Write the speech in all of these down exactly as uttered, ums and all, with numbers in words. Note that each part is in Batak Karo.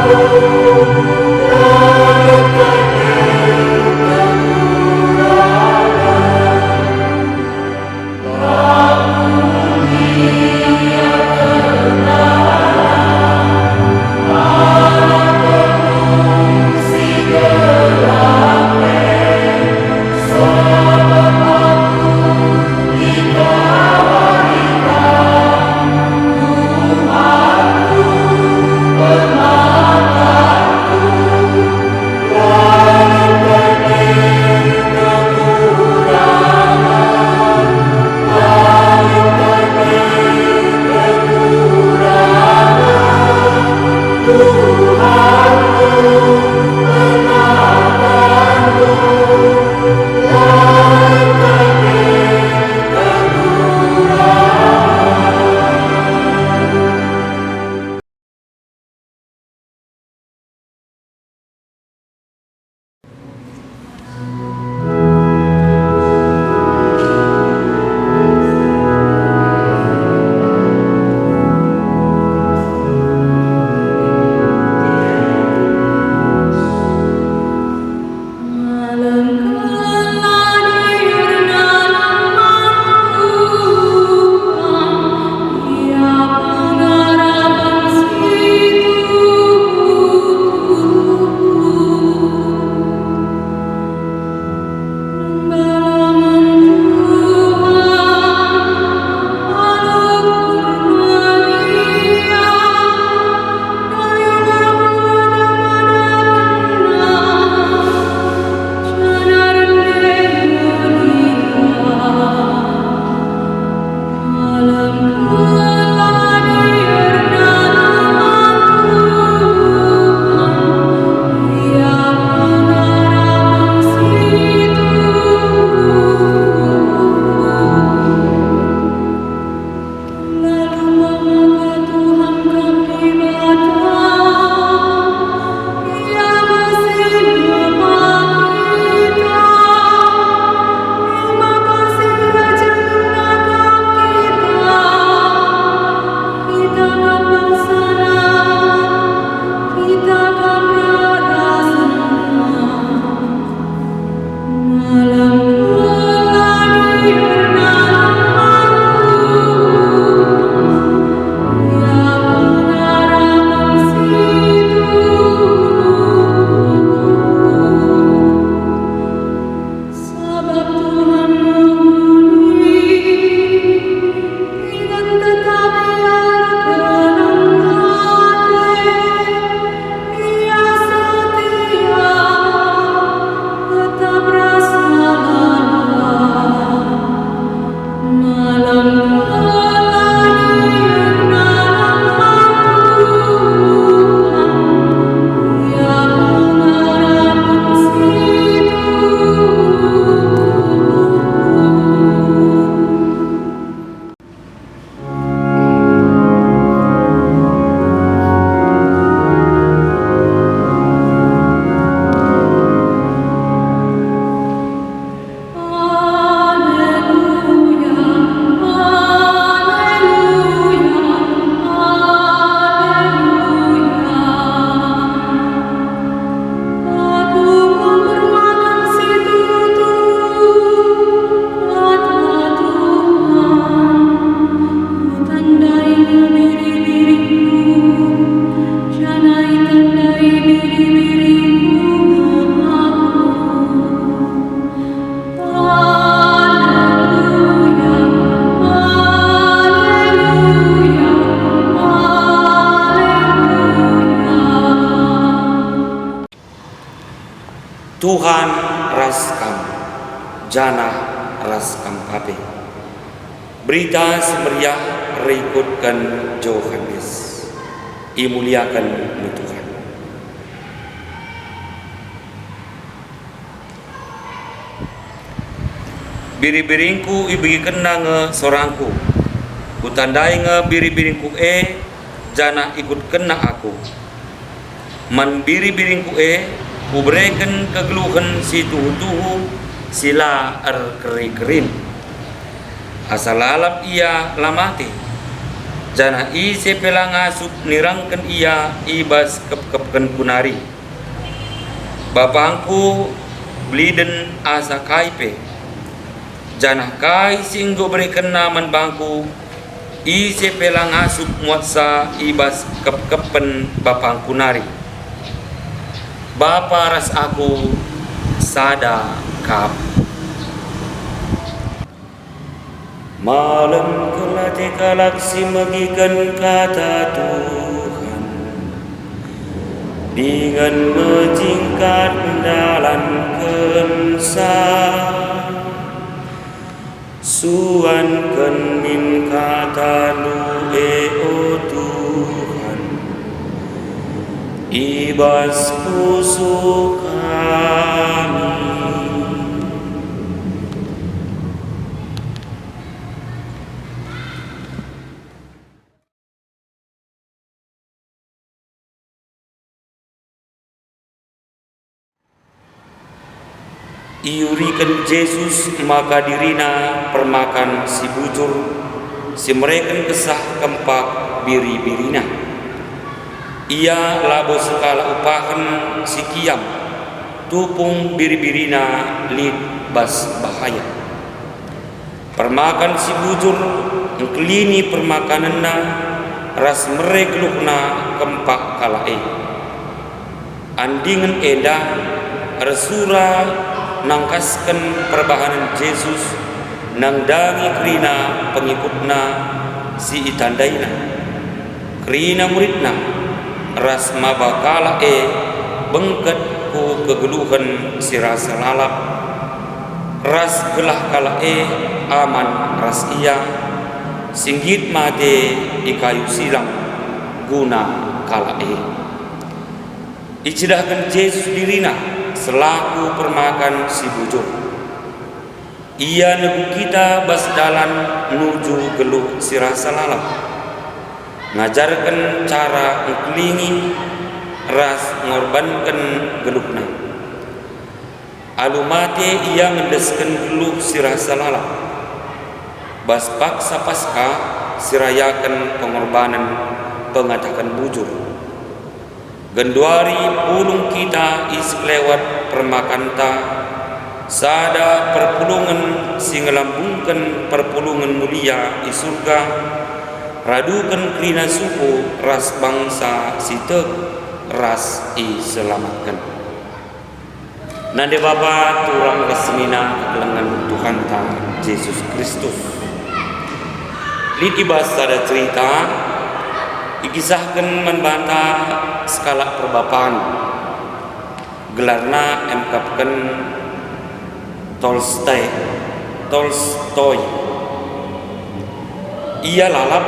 Lalu maka Tuhan kap Dibata, Ia me si napa kita, e maka si kerajangenNa kap kita, kita kap bangsaNa, kita kap rarasenNa. Sabap Tuhan mehuli, inget tetap ia erkeleng ate. Ia setia, tetap ras lalap. Malam keladi erdalan Tuhan, ia pengarapen si tuhu. Aku mempermakan si tuhu, kata Tuhan. Kutandai nge biri-biringku, janah itandai biri-biringku nge aku. Haleluya, haleluya, haleluya. Tuhan ras kam, janah ras kam pe. Berita Si Meriah rikutken Johanes. Imuliaken me Tuhan. Biri-biringku ibegikenna nge sorangku. Kutandai nge biri-biringku e, janah ikutkenna aku. Man biri-biringku e kubereken kegeluhen si tuhu-tuhu si la erkeri-kerin. Asa lalap ia la mate, janah ise pe la ngasup nirangken ia i bas kep-kep Kenku nari. Bapangku beliden asa kai pe, janah kai si enggo berekenNa man bangku, ise pe la ngasup muatsa i bas kepkepen Bapangku nari. Bapa ras Aku sada kap. Malem kel ate kalak si megiken kata Tuhan, dingen mejingkat ndalankenca. Suanken min kataNdu e, o Tuhan, i bas pusuh kami. Iuriken Jesus maka diriNa permakan si bujur si mereken kesah kempak biri-biriNa. Ia labo sekalak upahen si kiam, tupung biri-biriNa lit bas bahaya. Permakan si bujur engkelini permakanenna ras mere geluhna kempak kalak e. Andingen enda ersura nangkasken perbahanen Jesus nandangi kerina pengikutNa si itandaina. Kerina muridNa ras maba kalak e bengket ku kegeluhen si rasa lalap, ras gelah kalak e aman ras Ia, si nggit mate i kayu silang guna kalak e. Icidahken Jesus diriNa selaku permakan si bujur. Ia negu kita bas dalan nuju geluh si rasa lalap, ngajarken cara engkelingi ras ngorbanken geluhna. Alu mate Ia ngendesken geluh si rasa lalap. Bas paksa Paskah si rayaken pengorbanen pengataken bujur. Genduari pulung kita i sekelewet permakanta, sada perpulungen si ngelambungken perpulungen mulia i Surga, raduken kerina suku ras bangsa si tek ras iselamatken. Nande bapa, turang ras senina kekelengen Tuhanta Jesus Kristus. Lit i bas sada cerita, ikisahken man banta sekalak perbapan, gelarna emkapken Tolstoy, Tolstoy. Ia lalap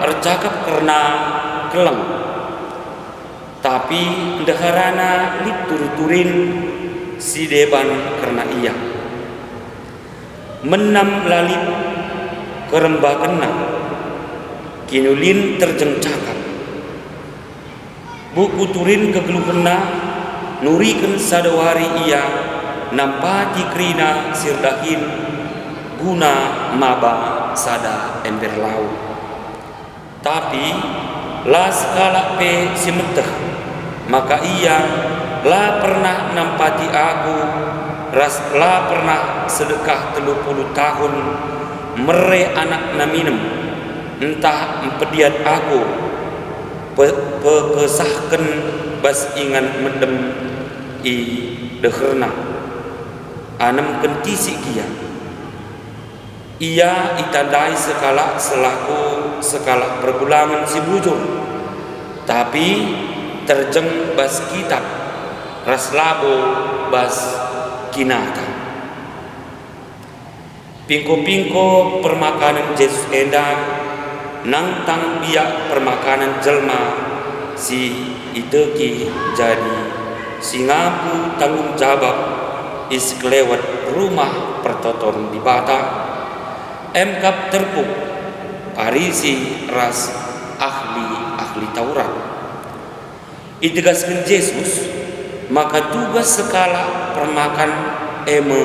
ercakap kerna keleng. Tapi ndeharana lit turi-turin si deban kerna ia. Menam la lit kerembakenna, kinulin terjeng cakap. Buku turin kegeluhenna nuriken sada wari ia nampati kerina si erdahin guna maba sada ember lau. Tapi la sekalak pe si meteh maka ia la pernah nampati aku ras la pernah sedekah telu puluh tahun mere anakna minem, ntah mpediat aku pe-, pekesahken bas ingan medem i deherna. Anemken tisik gia. Ia itandai sekalak selaku sekalak perbulangen si bujur, tapi terjeng bas kitap ras labo bas kinata. Pingko-pingko permakanen Jesus enda nangtang biak permakanen jelma si iteki jadi si ngampu tanggung jabap i sekelewet Rumah Pertoton Dibata, emkap terpuk, Parisi ras ahli-ahli Taurat. Itegasken Jesus maka tugas sekalak permakan e me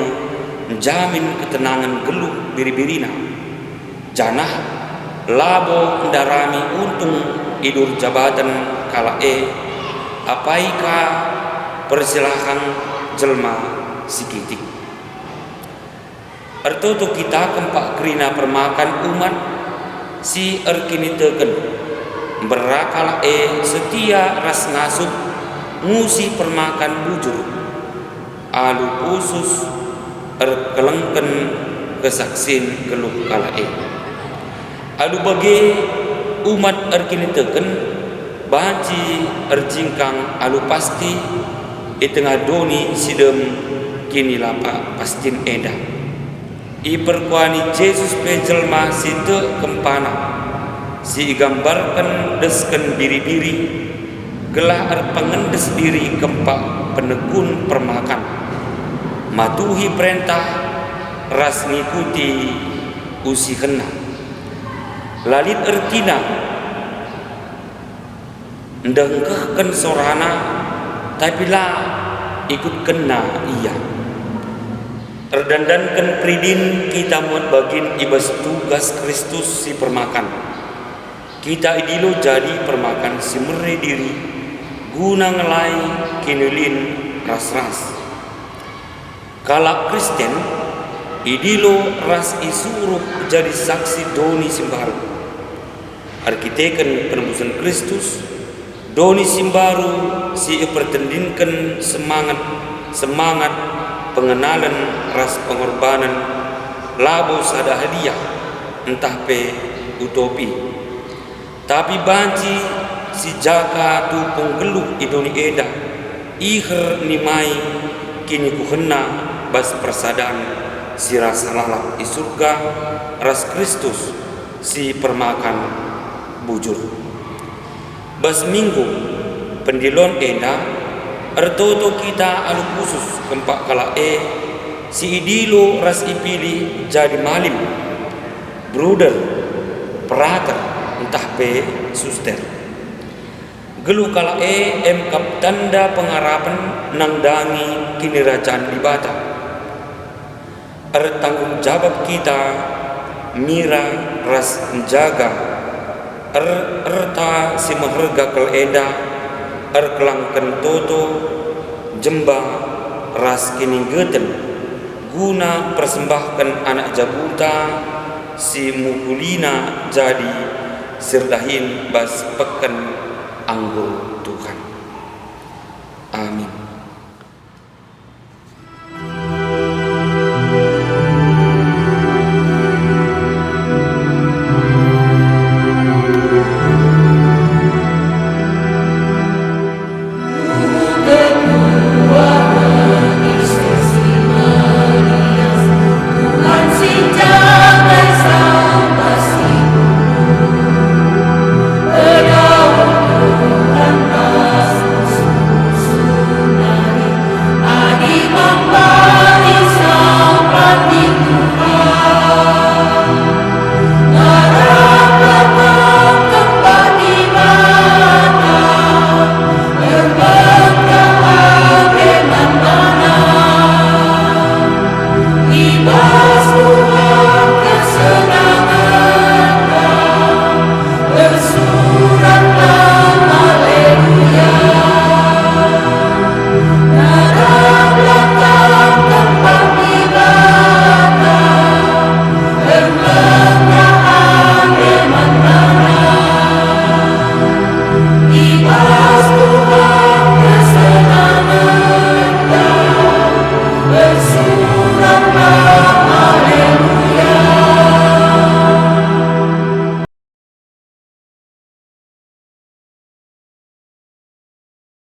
njamin ketenangen geluh biri-birina, janah labo ndarami untung idur jabaten kalak e, Apai ka persilahen jelma si kitik? Ertoto kita kempak kerina permakan umat si erkiniteken, mberra kalak e setia ras ngasup ngusi permakan bujur. Alu khusus erkelengken kesaksin geluh kalak e. Alu bage, umat erkiniteken banci erjingkang alu pasti i tengah doni si dem kinilapastin enda. Iperkuani Jesus pe jelma si tek kempana, si igambarken desken biri-biri, gelah erpengendes diri kempak penekun permakan, matuhi perentah ras ngikuti usihenna. La lit ertina ndengkehken sorana, tapi la ikutkenna ia. Erdandanken peridin kita muat bagin i bas tugas Kristus si permakan. Kita idilo jadi permakan si mere diri guna ngelai kinilin ras-ras. Kalak Kristen idilo ras isuruh jadi saksi doni si mbaru. Erkiteken penebusen Kristus, doni si mbaru si ipertendinken semangat, semangat pengenalen ras pengorbanen, labo sada hadiah ntah pe utopi. Tapi banci si jaka tupung geluh i doni enda, iher nimai kinikuhenna bas persadan si rasa lalap i Surga ras Kristus si permakan bujur. Bas minggu pendilon enda, ertoto kita alu khusus kempak kalak e si idilo ras ipilih jadi malim, bruder, perater, ntah pe suster. Geluh kalak e emkap tanda pengarapen nandangi Kinirajan Dibata. Ertanggung jabap kita mira ras njaga er-, erta si meherga kal enda, erkelangken toto, jemba, ras kininggeten, guna persembahken anak jabuta si mehulina jadi si erdahin bas peken anggur Tuhan. Amin.